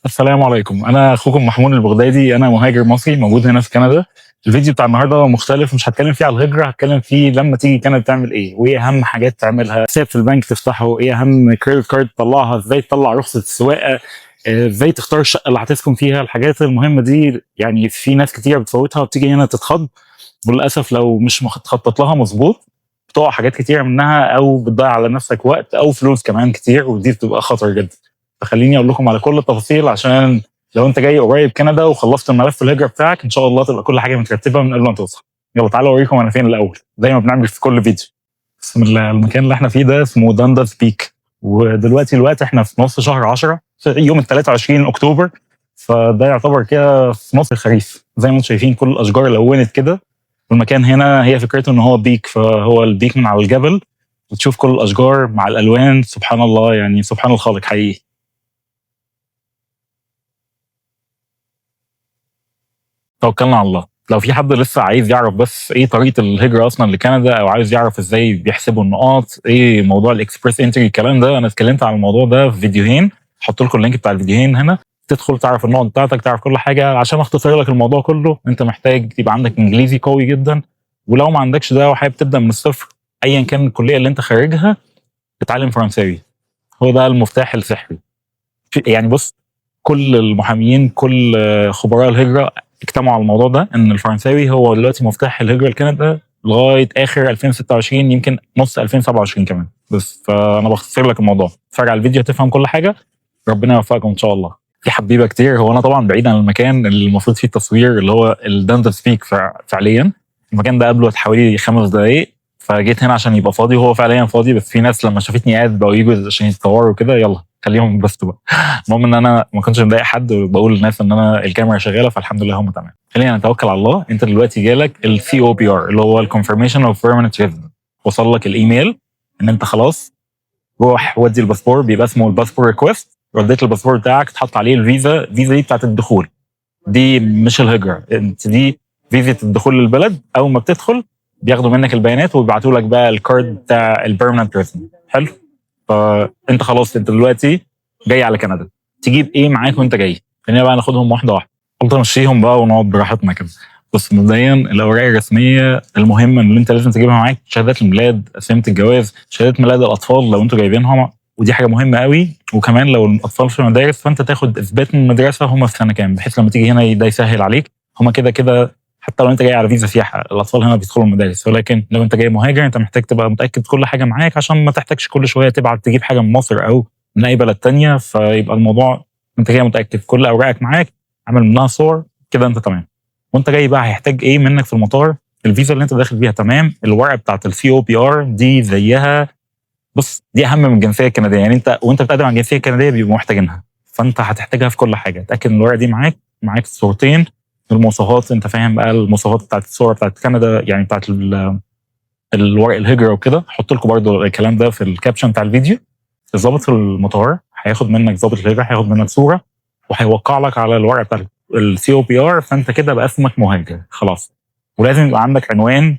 السلام عليكم، انا اخوكم محمود البغدادي، انا مهاجر مصري موجود هنا في كندا. الفيديو بتاع النهارده مختلف، مش هتكلم فيه على الهجرة، هتكلم فيه لما تيجي كندا تعمل ايه، وايه اهم حاجات تعملها، حساب في البنك تفتحه، ايه اهم credit card تطلعها، ازاي تطلع رخصه السواقة، ازاي تختار الشقة اللي هتسكن فيها. الحاجات المهمة دي يعني في ناس كتير بتفوتها وبتيجي هنا تتخض، وللاسف لو مش مخطط لها مظبوط بتقع حاجات كتير منها، او بتضيع على نفسك وقت او فلوس كمان كتير، ودي بتبقى خطر جدا. فخليني اقول لكم على كل التفاصيل عشان لو انت جاي قريب كندا وخلصت الملف الهجرة بتاعك ان شاء الله تبقى كل حاجة مترتبة من قبل ما توصل. يلا تعالوا اوريكم انا فين الاول زي ما بنعمل في كل فيديو. بسم الله. المكان اللي احنا فيه ده اسمه Dundas Peak، ودلوقتي الوقت احنا في نص شهر 10 في يوم ال 23 اكتوبر، فده يعتبر كده في نص الخريف. زي ما انتم شايفين كل الاشجار لونت كده، والمكان هنا هي فكرته ان هو peak، فهو ال peak من على الجبل وتشوف كل الاشجار مع الالوان. سبحان الله، يعني سبحان الخالق حقيقي. توكلنا على الله. لو في حد لسه عايز يعرف بس ايه طريقه الهجرة اصلا لكندا، او عايز يعرف ازاي بيحسبوا النقاط، ايه موضوع ال Express Entry، الكلام ده انا اتكلمت عن الموضوع ده في فيديوهين، هحط لكم ال link بتاع الفيديوهين هنا، تدخل تعرف النقط بتاعتك، تعرف كل حاجة. عشان اختصر لك الموضوع كله، انت محتاج يبقى عندك انجليزي قوي جدا، ولو ما عندكش ده وحابب تبدا من الصفر ايا كان الكلية اللي انت خارجها، اتعلم فرنساوي. هو ده المفتاح السحري. يعني بص، كل المحاميين، كل خبراء الهجرة اجتمعوا على الموضوع ده، ان الفرنساوي هو دلوقتي مفتاح الهجرة لكندا لغاية اخر 2026، يمكن نص 2027 كمان. بس فانا بختصر لك الموضوع، اتفرج على الفيديو تفهم كل حاجة. ربنا يوفقكم ان شاء الله. في حبيبه كتير. هو انا طبعا بعيد عن المكان اللي المفروض فيه التصوير اللي هو ال Dundas Peak، فعليا المكان ده قبله حوالي 5 دقائق، فجيت هنا عشان يبقى فاضي، وهو فعليا فاضي. بس في ناس لما شافتني قاعد بقوا يجوا عشان يتصوروا كده، يلا خليهم ينبسطوا بقى. المهم ان انا ما كنتش مضايق حد، وبقول للناس ان انا الكاميرا شغالة، فالحمد لله هم تمام. خلينا نتوكل على الله. انت دلوقتي جالك ال COPR اللي هو ال confirmation of permanent resident، وصل لك الايميل ان انت خلاص روح ودي الباسبور، بيبقى اسمه ال passport request. رديت الباسبور بتاعك، اتحط عليه الفيزا. الفيزا دي بتاعت الدخول، دي مش الهجرة، انت دي فيزا الدخول للبلد. اول ما بتدخل بياخدوا منك البيانات وبيبعتوا لك بقى ال card بتاع ال permanent resident. حلو. فانت خلاص انت دلوقتي جاي على كندا، تجيب ايه معاك وانت جاي؟ خلينا بقى ناخدهم واحدة واحدة، قلت امشيهم بقى ونقعد براحتنا كده. بص، مبدئيا الاوراق الرسمية المهمة اللي انت لازم تجيبها معاك، شهادات الميلاد، قسيمه الجواز، شهادة ميلاد الاطفال لو انتوا جايبينهم، ودي حاجة مهمة قوي. وكمان لو الاطفال في المدارس فانت تاخد اثبات من المدرسة هم في سنة كام، بحيث لما تيجي هنا ده يسهل عليك. هم كده كده حتى لو انت جاي على فيزا سياحة الاطفال هنا بيدخلوا المدارس، ولكن لو انت جاي مهاجر انت محتاج تبقى متاكد كل حاجة معاك عشان ما تحتاجش كل شوية تبعت تجيب حاجة من مصر او من اي بلد تانية. فيبقى الموضوع انت جاي متاكد كل اوراقك معاك، عامل منها صور كده، انت تمام. وانت جاي بقى هيحتاج ايه منك في المطار؟ الفيزا اللي انت داخل بيها تمام، الورقة بتاعت ال COPR دي زيها، بص دي اهم من الجنسية الكندية، يعني انت وانت بتقدم على الجنسية الكندية بيبقوا محتاجينها، فانت هتحتاجها في كل حاجة. اتاكد ان الورقة دي معاك، معاك صورتين، المواصفات انت فاهم بقى المواصفات بتاعت الصورة بتاعت كندا، يعني بتاعت الورق الهجرة وكده. هحط لكم برده الكلام ده في ال caption بتاع الفيديو. الضابط في المطار هياخد منك، ضابط الهجرة هياخد منك صوره وهيوقع لك على الورقة بتاعت ال COPR، فانت كده بقى اسمك مهاجر خلاص. ولازم يبقى عندك عنوان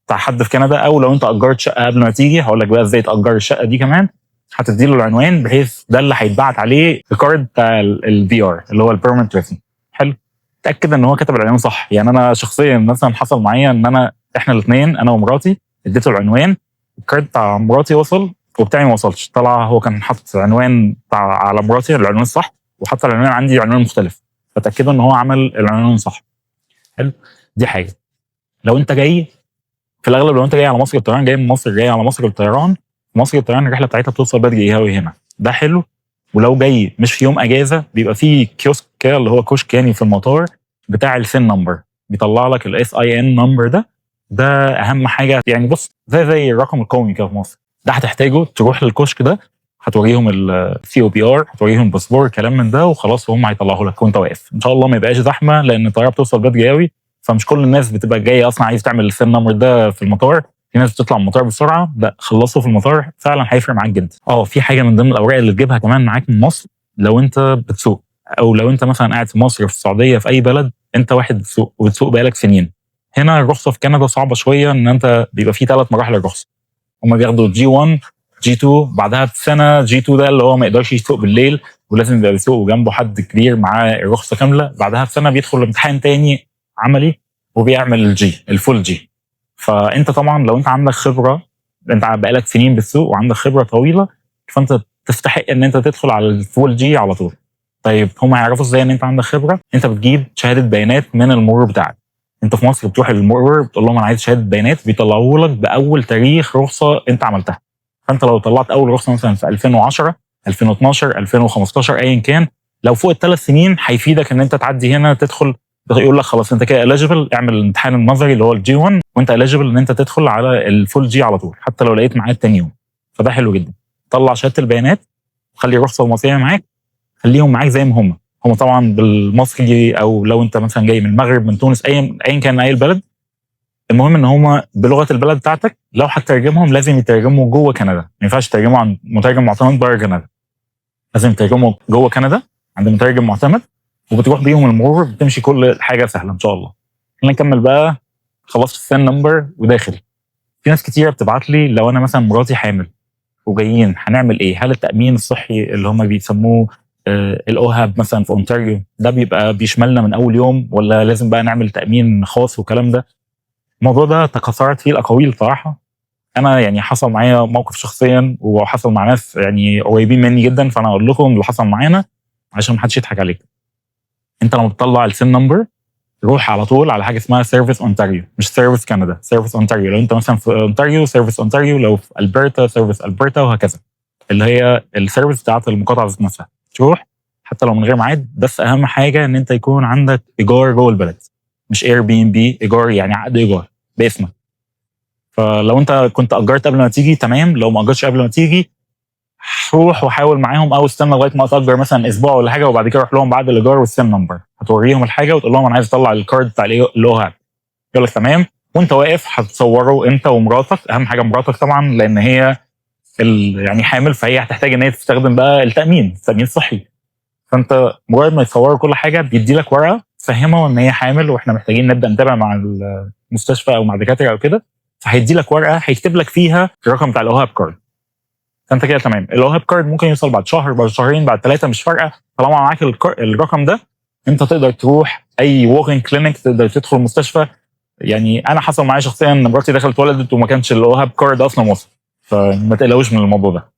بتاع حد في كندا، او لو انت اجرت شقه قبل ما تيجي هقول لك بقى ازاي تاجر الشقة دي كمان، هتدي له العنوان بحيث ده اللي هيتبعت عليه ال card بتاع ال PR اللي هو ال permanent resident. حلو. اتاكد ان هو كتب العنوان صح. يعني انا شخصيا مثلا حصل معايا ان انا احنا الاثنين انا ومراتي اديته العنوان، ال card بتاع مراتي وصل وبتاعي ما وصلش. طلع هو كان حاطط عنوان بتاع على مراتي العنوان الصح، وحط العنوان عندي عنوان مختلف، فتاكدوا ان هو عمل العنوان صح. حلو. دي حاجة. لو انت جاي في الاغلب لو انت جاي على مصر بالطيران، جاي من مصر جاي على مصر بالطيران، مصر بالطيران الرحلة بتاعتها بتوصل بدري قوي هنا، ده حلو. ولو جاي مش في يوم اجازه بيبقى في kiosk كده اللي هو كشك يعني في المطار بتاع ال SIN number، بيطلع لك ال SIN number. ده اهم حاجة. يعني بص زي الرقم القومي كده في مصر، ده هتحتاجه تروح للكشك ده هتوريهم ال COPR، هتوريهم باسبور كلام من ده وخلاص، وهم هيطلعوه لك وانت واقف. ان شاء الله ما يبقاش زحمة لان الطيارة بتوصل بدري قوي، فمش كل الناس بتبقى جاية اصلا عايز تعمل ال SIN number ده في المطار. في ناس بتطلع من المطار بسرعة، لا خلصه في المطار فعلا هيفرق معاك جدا. في حاجة من ضمن الاوراق اللي تجيبها كمان معاك من مصر، لو انت بتسوق او لو انت مثلا قاعد في مصر في السعودية في اي بلد، انت واحد بتسوق وبتسوق بقالك سنين. هنا الرخصة في كندا صعبة شوية، ان انت بيبقى في 3 مراحل الرخصة، هم بياخدوا G 1 G 2 بعدها بسنة G 2 ده اللي هو ما يقدرش يسوق بالليل، ولازم يبقى بيسوق وجنبه حد كبير معاه الرخصة كامله. بعدها بسنة بيدخل امتحان تاني عملي وبيعمل ال G، ال full G. فانت طبعا لو انت عندك خبره، انت بقالك سنين بالسوق وعندك خبره طويله، فانت تستحق ان انت تدخل على ال full G على طول. طيب هم هيعرفوا ازاي ان انت عندك خبره؟ انت بتجيب شهادة بيانات من المرور بتاعك. انت في مصر بتروح للمرور بتقول لهم انا عايز شهادة بيانات، بيطلعوا لك باول تاريخ رخصه انت عملتها. فانت لو طلعت اول رخصه مثلا في 2010، 2012، 2015، ايا كان، لو فوق ال3 سنين هيفيدك ان انت تعدي هنا تدخل. يقول لك خلاص انت كده eligible، اعمل الامتحان النظري اللي هو ال G 1 وانت eligible ان انت تدخل على ال full G على طول، حتى لو لقيت ميعاد تاني يوم. فده حلو جدا. طلع شهادة البيانات، خلي الرخصة المصرية معاك، خليهم معاك زي ما هم طبعا بالمصري، او لو انت مثلا جاي من المغرب، من تونس، ايا كان اي البلد، المهم ان هم بلغه البلد بتاعتك. لو هتترجمهم لازم يترجموا جوه كندا، ما ينفعش تترجموا عند مترجم معتمد بره كندا، لازم يترجموا جوه كندا عند مترجم معتمد، وبتروح بيهم المرور، بتمشي كل حاجة سهلة ان شاء الله. خلينا نكمل بقى. خلصت ال SIN number وداخل. في ناس كتيرة بتبعت لي: لو انا مثلا مراتي حامل وجايين هنعمل ايه؟ هل التامين الصحي اللي هم بيسموه ال OHAP مثلا في اونتاريو ده بيبقى بيشملنا من اول يوم، ولا لازم بقى نعمل تامين خاص والكلام ده؟ الموضوع ده تكاثرت فيه الاقاويل صراحه. انا يعني حصل معايا موقف شخصيا وحصل مع ناس يعني قريبين مني جدا، فانا اقول لكم اللي حصل معانا عشان ما حدش يضحك عليك. انت لما بتطلع ال SIN number روح على طول على حاجة اسمها Service Ontario، مش Service Canada، Service Ontario. لو انت مثلا في اونتاريو Service Ontario، لو في البرتا Service Alberta، وهكذا، اللي هي ال service بتاعت المقاطعة ذات نفسها. تروح حتى لو من غير ميعاد، بس اهم حاجة ان انت يكون عندك ايجار جوه البلد، مش Airbnb، ايجار يعني عقد ايجار باسمك. فلو انت كنت اجرت قبل ما تيجي تمام، لو ما اجرتش قبل ما تيجي روح وحاول معاهم، او استنى لغاية ما تاجر مثلا اسبوع ولا حاجه، وبعد كده روح لهم بعد الايجار وال SIN number. هتوريهم الحاجة وتقول لهم انا عايز اطلع ال card بتاع ال OHAP، يقول لك تمام. وانت واقف هتصوره انت ومراتك، اهم حاجة مراتك طبعا لان هي يعني حامل، فهي هتحتاج ان هي تستخدم بقى التامين الصحي. فانت مجرد ما يتصوروا كل حاجة بيدي لك ورقة تفهمه ان هي حامل واحنا محتاجين نبدا نتابع مع المستشفى او مع دكاترة او كده، فهيدي لك ورقة هيكتب لك فيها الرقم بتاع ال OHAP card. فانت كده تمام. ال OHAP card ممكن يوصل بعد شهر، بعد شهرين، بعد 3، مش فارقه. طالما معاك الرقم ده انت تقدر تروح اي walk-in clinic، تقدر تدخل المستشفى. يعني انا حصل معايا شخصيا ان مراتي دخلت ولدت وما كانش ال OHAP card اصلا وصل، فما تقلقوش من الموضوع ده،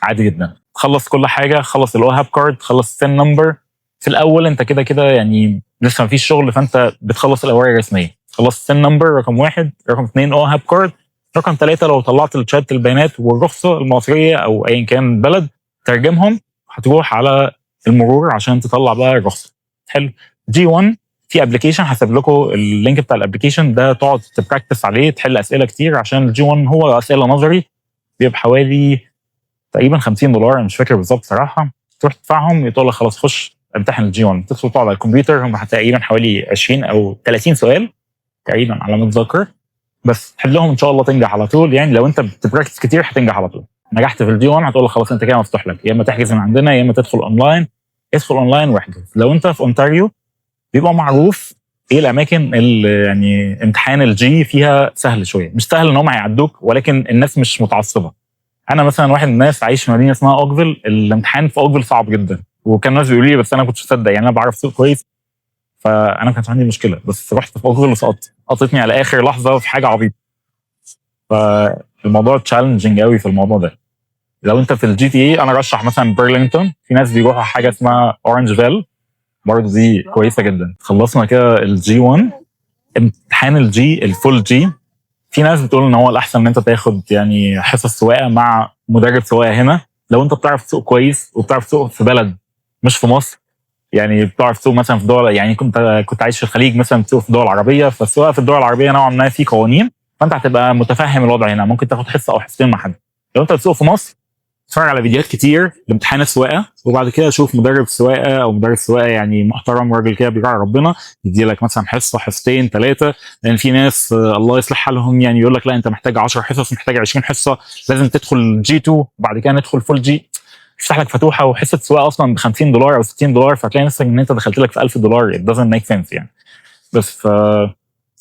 عادي جدا. خلص كل حاجه، خلص ال OHAP card، خلص ال SIN number. في الاول انت كده كده يعني لسه ما فيش شغل، فانت بتخلص الاوراق الرسميه. خلصت ال SIN number رقم 1، رقم 2 OHAP card، رقم 3 لو طلعت شهادة البيانات والرخصه المصرية او ايا كان بلد ترجمهم، هتروح على المرور عشان تطلع بقى الرخصه. حلو. G 1 في application، هسيب لكم ال link بتاع ال application ده، تقعد ت practice عليه، تحل اسئلة كتير، عشان ال G 1 هو اسئلة نظري. بيبقى حوالي تقريبا 50 دولار، انا مش فاكر بالظبط صراحه. تروح تدفعهم، يقول لك خلاص خش امتحن ال G 1. تدخل تقعد على الكمبيوتر، هم تقريبا حوالي 20 او 30 سؤال تقريبا على ما اتذكر، بس تحلهم ان شاء الله تنجح على طول. يعني لو انت بت practice كتير هتنجح على طول. نجحت في ال G 1 هتقول لك خلاص انت كده مفتوح لك يا اما تحجز من عندنا يا اما تدخل اونلاين. ادخل اونلاين واحجز. لو انت في اونتاريو بيبقى معروف ايه الاماكن اللي يعني امتحان ال G فيها سهل شويه، مش سهل ان هم هيعدوك، ولكن الناس مش متعصبه. انا مثلا واحد من الناس عايش في مدينة اسمها اوكفيل، الامتحان في اوكفيل صعب جدا، وكان الناس بيقولوا لي، بس انا كنتش مصدق. يعني انا بعرف اسوق كويس، فانا ما كانش عندي مشكله، بس رحت في اوكفيل وسقطت، قطتني على اخر لحظة في حاجة عبيطه. فالموضوع challenging قوي في الموضوع ده. لو انت في ال GTA انا ارشح مثلا بيرلينغتون، في ناس بيروحوا حاجة اسمها اورنجفيل برضه، دي كويسة جدا. خلصنا كده ال G 1. امتحان ال G، ال full G، في ناس بتقول ان هو الاحسن ان انت تاخد يعني حصص سواقة مع مدرب سواقة هنا. لو انت بتعرف تسوق كويس وبتعرف تسوق في بلد مش في مصر، يعني بتعرف تسوق مثلا في دول، يعني كنت عايش في الخليج مثلا، بتسوق في دول عربيه، فالسواقه في الدول العربية نوعا ما في قوانين، فانت هتبقى متفهم الوضع هنا، ممكن تاخد حصة او حصتين مع حد. لو انت بتسوق في مصر اتفرج على فيديوهات كتير لامتحان السواقه، وبعد كده شوف مدرب سواقة او مدرب سواقة يعني محترم، راجل كده بيراعي ربنا، يدي لك مثلا حصه، حصتين، 3. لان في ناس الله يصلح حالهم يعني يقول لك لا انت محتاج 10 حصص، محتاج 20 حصه، لازم تدخل G 2 وبعد كده ندخل full G، يفتح لك فتوحه. وحصه سواقة اصلا ب 50 دولار او 60 دولار، فهتلاقي نفسك ان انت دخلت لك في 1000 دولار. it doesn't make sense يعني. بس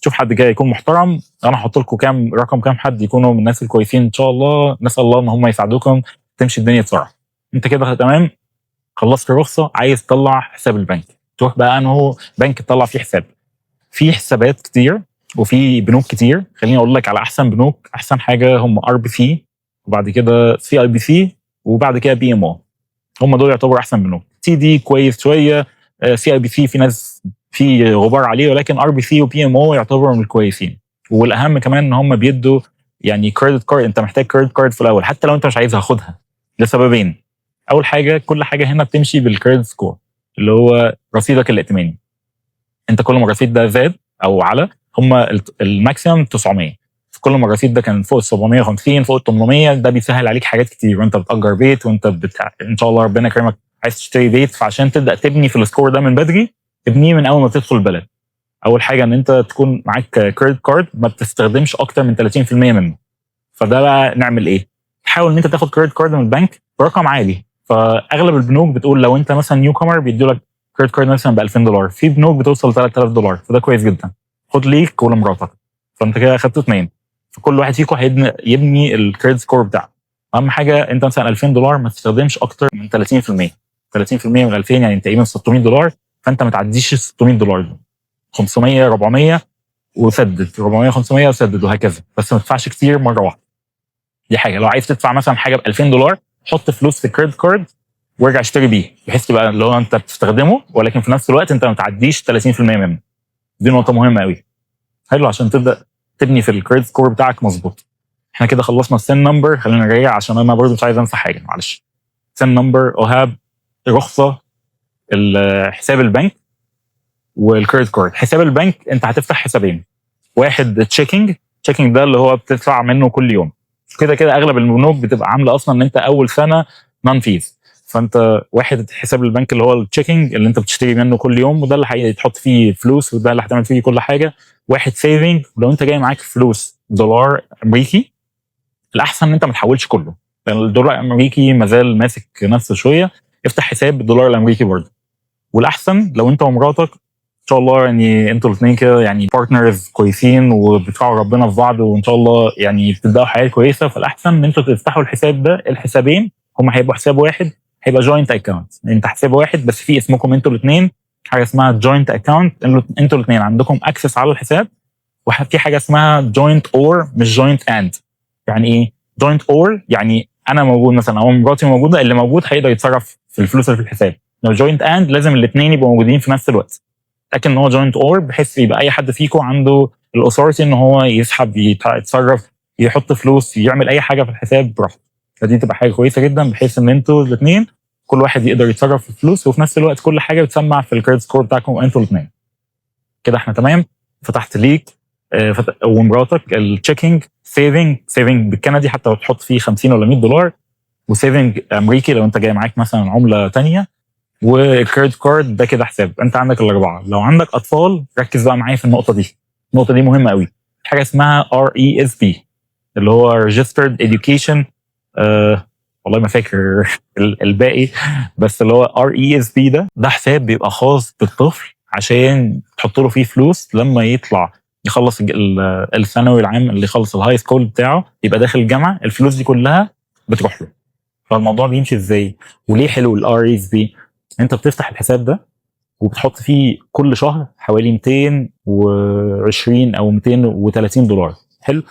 شوف حد كده يكون محترم. انا هحط لكم كام رقم، كام حد يكونوا من الناس الكويسين ان شاء الله، نسال الله ان هم يساعدوكم تمشي الدنيا بسرعه. انت كده تمام. خلصت الرخصه، عايز تطلع حساب البنك، تروح بقى انه بنك تطلع فيه حساب. في حسابات كتير وفي بنوك كتير. خليني اقول لك على احسن بنوك. احسن حاجة هم RBC، وبعد كده CIBC، وبعد كده BMO. هم دول يعتبروا احسن بنوك. TD كويس شويه، CIBC في ناس في غبار عليه، ولكن RBC و BMO يعتبروا من الكويسين. والاهم كمان ان هم بيدوا يعني credit card. انت محتاج credit card في الاول، حتى لو انت مش عايزها خدها، لسببين. اول حاجه، كل حاجة هنا بتمشي بال credit score اللي هو رصيدك الائتماني. انت كل ما الرصيد ده زاد او على، هم ال maximum 900، كل ما الرصيد ده كان فوق ال 750، فوق ال 800، ده بيسهل عليك حاجات كتير وانت بتأجر بيت، وانت ان شاء الله ربنا يكرمك عايز تشتري بيت. فعشان تبدا تبني في ال score ده من بدري، ابنيه من اول ما تدخل البلد. اول حاجة ان انت تكون معاك credit card، ما بتستخدمش اكتر من 30% منه. فده بقى نعمل ايه؟ تحاول ان انت تاخد credit card من البنك برقم عالي. فاغلب البنوك بتقول لو انت مثلا newcomer بيدوا لك credit card مثلا ب 2000 دولار، في بنوك بتوصل 3000 دولار، فده كويس جدا. خد ليك ولمراتك، فانت كده اخدت اثنين، فكل واحد فيكم هيبني ال credit score بتاعه. اهم حاجة انت مثلا 2000 دولار ما تستخدمش اكتر من 30%. 30% من 2000 يعني تقريبا 600 دولار، فانت ما تعديش ال 600 دولار دول. 500، 400 وسدد، 400، 500 وسدد، وهكذا، بس ما تدفعش كتير مرة واحده. دي حاجه. لو عايز تدفع مثلا حاجة ب 2000 دولار، حط فلوس في credit card وارجع اشتري بيه، بحيث تبقى اللي هو انت بتستخدمه ولكن في نفس الوقت انت ما تعديش 30% منه. دي نقطة مهمة قوي. حلو، عشان تبدا تبني في ال credit score بتاعك مظبوط. احنا كده خلصنا ال SIN number. خلينا نراجع عشان انا برضو مش عايز انسى حاجه، معلش. SIN number، OHAP، رخصه، حساب البنك، وال credit card. حساب البنك انت هتفتح حسابين. واحد checking. checking ده اللي هو بتدفع منه كل يوم. كده كده اغلب البنوك بتبقى عامله اصلا ان انت اول سنة non fees. فانت واحد حساب البنك اللي هو ال checking اللي انت بتشتري منه كل يوم، وده اللي هتحط فيه فلوس وده اللي هتعمل فيه كل حاجه. واحد saving. ولو انت جاي معاك فلوس دولار امريكي، الاحسن ان انت ما تحولش كله، لان الدولار الامريكي ما زال ماسك نفسه شويه. افتح حساب بالدولار الامريكي برضه. والاحسن لو انت ومراتك ان شاء الله يعني انتوا الاثنين كده يعني partners كويسين وبتراعوا ربنا في بعض، وان شاء الله يعني بتبداوا حياة كويسه، فالاحسن ان انتوا تفتحوا الحساب ده. الحسابين هم هيبقوا حساب واحد، هيبقى joint account. انت حساب واحد بس فيه اسمكم انتوا الاثنين، حاجة اسمها joint account، انتوا الاثنين عندكم access على الحساب. وفي حاجة اسمها joint or مش joint and. يعني ايه joint or؟ يعني انا موجود مثلا او مراتي موجوده، اللي موجود هيقدر يتصرف في الفلوس اللي في الحساب. لو joint and لازم الاثنين يبقوا موجودين في نفس الوقت. اتاكد ان هو joint or بحيث يبقى اي حد فيكم عنده ال authority ان هو يسحب، يتصرف، يحط فلوس، يعمل اي حاجة في الحساب براحته. فدي تبقى حاجة كويسة جدا بحيث ان انتوا الاثنين كل واحد يقدر يتصرف في الفلوس، وفي نفس الوقت كل حاجة بتسمع في ال credit score بتاعكم انتوا الاثنين. كده احنا تمام. فتحت ليك ومراتك ال checking، saving، saving بالكندي حتى لو تحط فيه 50 ولا 100 دولار، و saving امريكي لو انت جاي معاك مثلا عمله ثانيه، وال credit card. ده كده حساب. انت عندك الاربعه. لو عندك اطفال، ركز بقى معايا في النقطة دي، النقطة دي مهمة قوي. حاجة اسمها RESP اللي هو Registered Education، والله ما فاكر الباقي، بس اللي هو RESP ده حساب بيبقى خاص بالطفل عشان تحط له فيه فلوس لما يطلع يخلص الثانوي العام، اللي يخلص ال high school بتاعه، يبقى داخل الجامعه، الفلوس دي كلها بتروح له. فالموضوع بيمشي ازاي وليه حلو ال RESP؟ انت بتفتح الحساب ده وبتحط فيه كل شهر حوالي 220 او 230 دولار. حلو.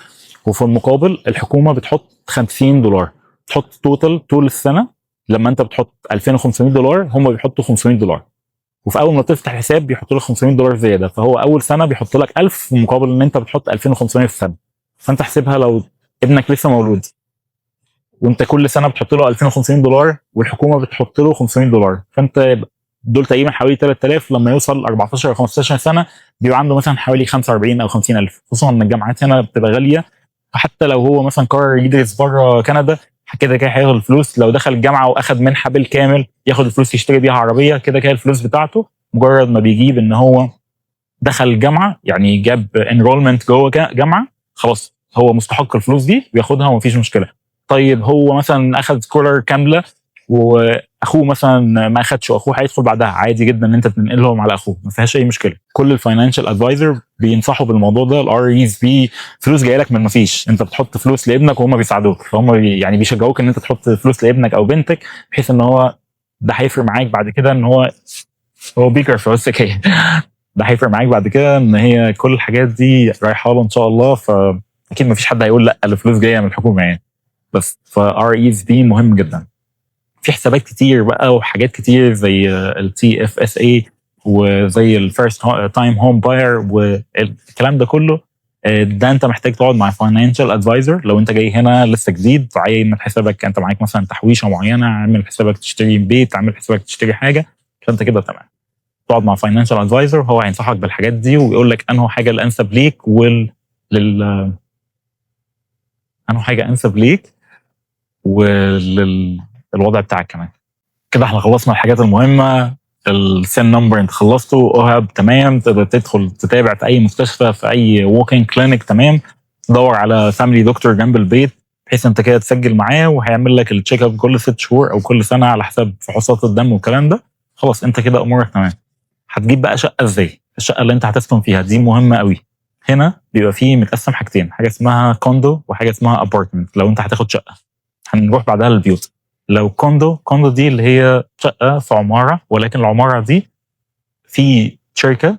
وفي المقابل الحكومة بتحط 50 دولار. تحط total طول السنه، لما انت بتحط 2500 دولار هم بيحطوا 500 دولار، وفي اول ما تفتح الحساب بيحطوا لك 500 دولار زياده. فهو اول سنة بيحط لك 1000 في مقابل ان انت بتحط 2500 في السنه. فانت احسبها، لو ابنك لسه مولود وانت كل سنة بتحط له 2500 دولار والحكومة بتحط له 500 دولار، فانت دول تقريبا حوالي 3000. لما يوصل 14 او 15 سنة بيبقى عنده مثلا حوالي 45 او 50 الف، خصوصا ان الجامعات هنا بتبقى غاليه. فحتى لو هو مثلا قرر يدرس بره كندا، كده كده هياخد الفلوس. لو دخل الجامعة واخد منحه بالكامل، ياخد الفلوس يشتري بيها عربيه. كده كده الفلوس بتاعته مجرد ما بيجيب ان هو دخل الجامعه، يعني جاب enrollment جوه جامعه، خلاص هو مستحق الفلوس دي، بياخدها ومفيش مشكله. طيب هو مثلا اخذ scholar كاملة واخوه مثلا ما اخدش واخوه هيدخل بعدها، عادي جدا ان انت تنقلهم على اخوه، ما فيهاش اي مشكله. كل ال financial advisor بينصحوا بالموضوع ده. ال RESP فلوس جاية لك من ما فيش، انت بتحط فلوس لابنك وهم بيساعدوك، فهم يعني بيشجعوك ان انت تحط فلوس لابنك او بنتك بحيث ان هو ده هيفرق معاك بعد كده ان هو be careful بس okay. ده هيفرق معاك بعد كده ان هي كل الحاجات دي رايحة له ان شاء الله، فاكيد ما فيش حد هيقول لا الفلوس جاية من الحكومة يعني. بس ف RESP مهم جدا. في حسابات كتير بقى وحاجات كتير زي ال TFSA وزي ال first time home buyer والكلام ده كله. ده انت محتاج تقعد مع financial advisor لو انت جاي هنا لسه جديد، عامل حسابك انت معاك مثلا تحويشه معينه، عامل حسابك تشتري بيت، عامل حسابك تشتري حاجه، فانت كده تمام. تقعد مع financial advisor، هو هينصحك بالحاجات دي ويقول لك انه حاجة الانسب ليك وال لل انه حاجة انسب ليك وللوضع بتاعك كمان. كده احنا خلصنا الحاجات المهمة. ال SIN number انت خلصته، OHIP تمام، تقدر تدخل تتابع في اي مستشفى، في اي walk-in clinic تمام. تدور على family doctor جنب البيت بحيث انت كده تسجل معاه وهيعمل لك ال check up كل 6 شهور او كل سنة على حسب فحوصات الدم والكلام ده. خلاص، انت كده امورك تمام. هتجيب بقى شقه ازاي؟ الشقة اللي انت هتسكن فيها دي مهمة قوي. هنا بيبقى فيه متقسم حاجتين، حاجة اسمها condo وحاجه اسمها apartment. لو انت هتاخد شقه، هنروح بعدها للبيوت. لو condo، condo دي اللي هي شقه في عماره، ولكن العمارة دي في شركة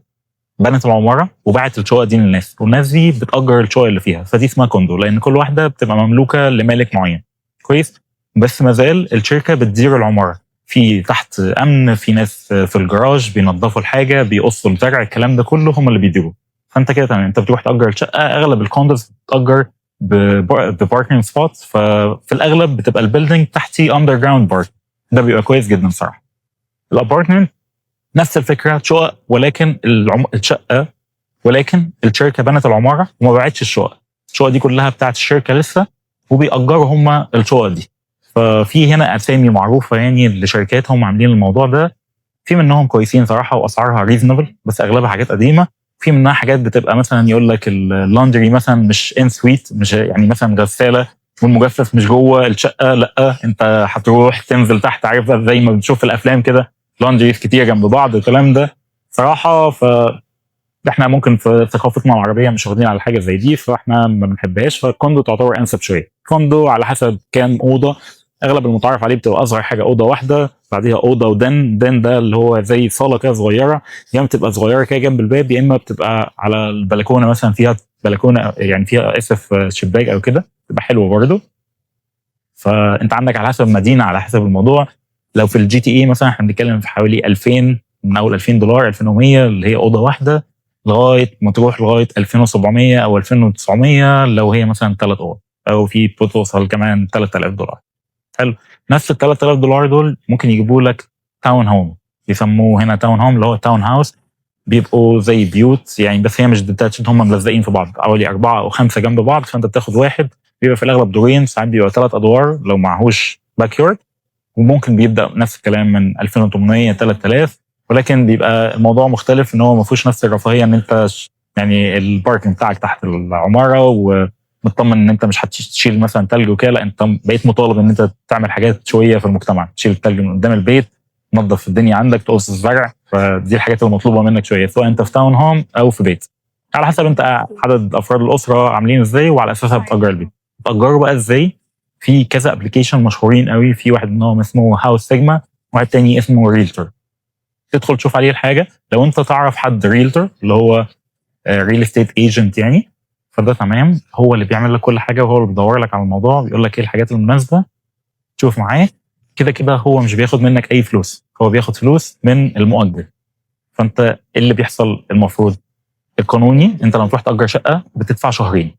بنت العمارة وباعت الشقق دي للناس، والناس دي بتأجر الشقق اللي فيها، فدي اسمها condo لان كل واحدة بتبقى مملوكة لمالك معين. كويس، بس ما زال الشركة بتدير العماره، في تحت امن، في ناس في الجراج بينظفوا الحاجه، بيقصوا الزرع، الكلام ده كله هم اللي بيديروه. فانت كده تمام، انت بتروح تأجر الشقه. اغلب ال condos بتأجر ب parking spot، ففي الاغلب بتبقى ال building تحتي underground park، ده بيبقى كويس جدا صراحة. ال apartment نفس الفكره، شقق ولكن الشقة ولكن الشركة بنت العمارة وما باعتش الشقق. الشقق دي كلها بتاعت الشركة لسه وبيأجروا هم الشقق دي. ففي هنا اسامي معروفة يعني لشركات هم عاملين الموضوع ده، في منهم كويسين صراحة واسعارها reasonable، بس اغلبها حاجات قديمه. في منها حاجات بتبقى مثلا يقول لك ال laundry مثلا مش en suite، مش يعني مثلا غسالة والمجفف مش جوه الشقه، لا انت هتروح تنزل تحت، عارف زي ما بنشوف في الافلام كده، laundries كتير جنب بعض الكلام ده صراحه. ف احنا ممكن في ثقافتنا العربية مش واخدين على حاجة زي دي، فاحنا ما بنحبهاش. فال condo تعتبر انسب شويه. condo على حسب كام اوضه. اغلب المتعارف عليه بتبقى اصغر حاجة اوضة واحده، بعديها اوضة و den. den ده اللي هو زي صاله كده صغيره، يا اما بتبقى صغيرة كده جنب الباب، يا اما بتبقى على البلكونه مثلا، فيها بلكونة يعني فيها اسف شباك او كده، تبقى حلوة برضه. فانت عندك على حسب المدينه، على حسب الموضوع. لو في ال GTA مثلا احنا بنتكلم في حوالي 2000، من اول 2000 دولار، 2100 اللي هي اوضة واحده، لغاية ما تروح لغاية 2700 او 2900 لو هي مثلا ثلاث اوض، او في بتوصل كمان 3000 دولار. حلو، نفس ال 3000 دولار دول ممكن يجيبوا لك town home، بيسموه هنا town home اللي هو town house، بيبقوا زي بيوت يعني بس هي مش detached، هم ملزقين في بعض حوالي اربعة او خمسة جنب بعض، فانت بتاخد واحد بيبقى في الاغلب دورين، ساعات بيبقى ثلاث ادوار لو معهوش backyard، وممكن بيبدا نفس الكلام من 2800 3000، ولكن بيبقى الموضوع مختلف ان هو ما فيهوش نفس الرفاهية ان انت يعني ال parking بتاعك تحت العمارة ومطمن ان انت مش هتشيل مثلا تلج وكده. لا، انت بقيت مطالب ان انت تعمل حاجات شوية في المجتمع، تشيل التلج من قدام البيت، تنظف الدنيا عندك، تقص الزرع، فدي الحاجات المطلوبة منك شوية سواء انت في town home او في بيت، على حسب انت عدد افراد الاسرة عاملين ازاي وعلى اساسها بتاجر البيت. بتاجره بقى ازاي؟ في كذا application مشهورين قوي، في واحد منهم اسمه HouseSigma، واحد تاني اسمه Realtor. تدخل تشوف عليه الحاجه، لو انت تعرف حد realtor اللي هو real estate agent يعني، فده تمام، هو اللي بيعمل لك كل حاجة وهو اللي بيدور لك على الموضوع، بيقول لك ايه الحاجات المناسبه، تشوف معاه. كده كده هو مش بياخد منك اي فلوس، هو بياخد فلوس من المؤجر. فانت ايه اللي بيحصل؟ المفروض القانوني انت لما تروح تاجر شقه بتدفع شهرين،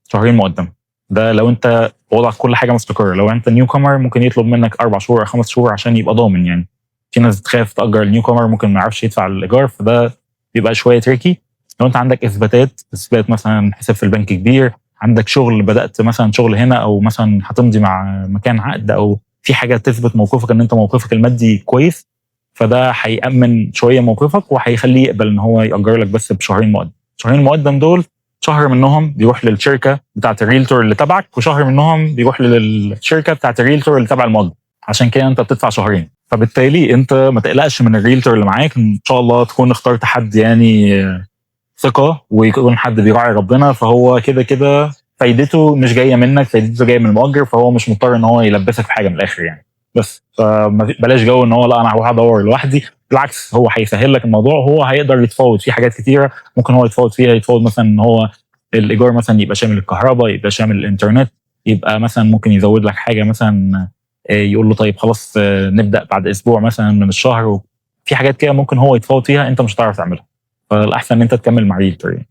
شهرين مقدم، ده لو انت وضعك كل حاجة مستقره. لو انت newcomer ممكن يطلب منك 4 شهور او 5 شهور عشان يبقى ضامن، يعني في ناس بتخاف تاجر ال newcomer ممكن ما يعرفش يدفع الايجار، فده بيبقى شوية tricky. لو انت عندك اثباتات، اثبات مثلا حساب في البنك كبير، عندك شغل، بدات مثلا شغل هنا، او مثلا هتمضي مع مكان عقد، او في حاجة تثبت موقفك ان انت موقفك المادي كويس، فده هيأمن شوية موقفك وهيخليه يقبل ان هو يأجر لك بس بشهرين مقدم. شهرين مقدم دول شهر منهم بيروح للشركة بتاعت ال realtor اللي تبعك، وشهر منهم بيروح للشركة بتاعت ال realtor اللي تبع المؤجر، عشان كده انت بتدفع شهرين. فبالتالي انت ما تقلقش من ال realtor اللي معاك، ان شاء الله تكون اخترت حد يعني ثقة ويكون حد بيراعي ربنا، فهو كده كده فايدته مش جاية منك، فايدته جاية من المؤجر، فهو مش مضطر ان هو يلبسك في حاجة من الاخر يعني. بس بس فبلاش جو ان هو لا انا هروح ادور لوحدي. بالعكس هو هيسهل لك الموضوع، هو هيقدر يتفاوض في حاجات كتيرة ممكن هو يتفاوض فيها. يتفاوض مثلا ان هو الايجار مثلا يبقى شامل الكهرباء، يبقى شامل الانترنت، يبقى مثلا ممكن يزود لك حاجة مثلا، يقول له طيب خلاص نبدا بعد اسبوع مثلا من الشهر. في حاجات كده ممكن هو يتفاوض فيها انت مش هتعرف تعملها، فالاحسن ان انت تكمل مع realtor يعني.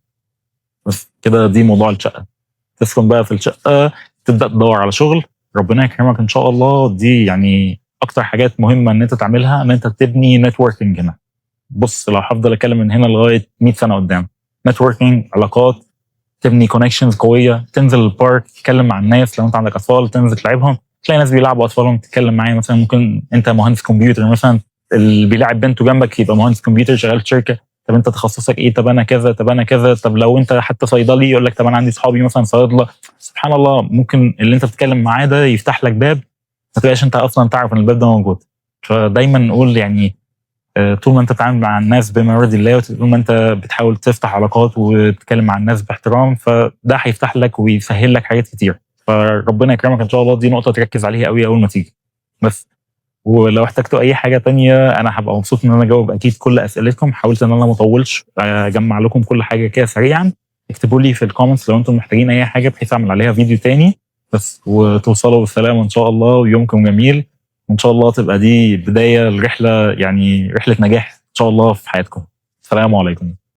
بس كده دي موضوع الشقة. تسكن بقى في الشقة، تبدا تدور على شغل، ربنا يكرمك ان شاء الله. دي يعني اكتر حاجات مهمة ان انت تعملها، ان انت تبني networking هنا. بص لو هفضل اتكلم من هنا لغاية 100 سنة قدام، networking، علاقات، تبني connections قويه، تنزل ال park تتكلم مع الناس. لو انت عندك اطفال تنزل تلعبهم، تلاقي ناس بيلعبوا اطفالهم تتكلم معاه. مثلا ممكن انت مهندس كمبيوتر مثلا، اللي بيلعب بنته جنبك يبقى مهندس كمبيوتر شغال في شركة. طب انت تخصصك ايه؟ طب انا كذا، طب انا كذا. طب لو انت حتى صيدلي يقول لك طب انا عندي اصحابي مثلا صيادله. سبحان الله ممكن اللي انت بتتكلم معاه ده يفتح لك باب ما تبقاش انت اصلا تعرف ان الباب ده موجود. فدايما نقول يعني طول ما انت بتتعامل مع الناس بما يرضي الله، وطول ما انت بتحاول تفتح علاقات وتتكلم مع الناس باحترام، فده هيفتح لك ويسهل لك حاجات كتير. فربنا يكرمك ان شاء الله. دي نقطة تركز عليها قوي اول ما تيجي. بس ولو احتجتوا اي حاجة تانية انا هبقى مبسوط ان انا اجاوب اكيد كل اسئلتكم. حاولت ان انا ما اطولش، اجمع لكم كل حاجة كده سريعا. اكتبوا لي في ال comments لو انتم محتاجين اي حاجة بحيث اعمل عليها فيديو تاني. بس وتوصلوا بالسلامة ان شاء الله، ويومكم جميل، وان شاء الله تبقى دي بداية الرحله، يعني رحله نجاح ان شاء الله في حياتكم. السلام عليكم.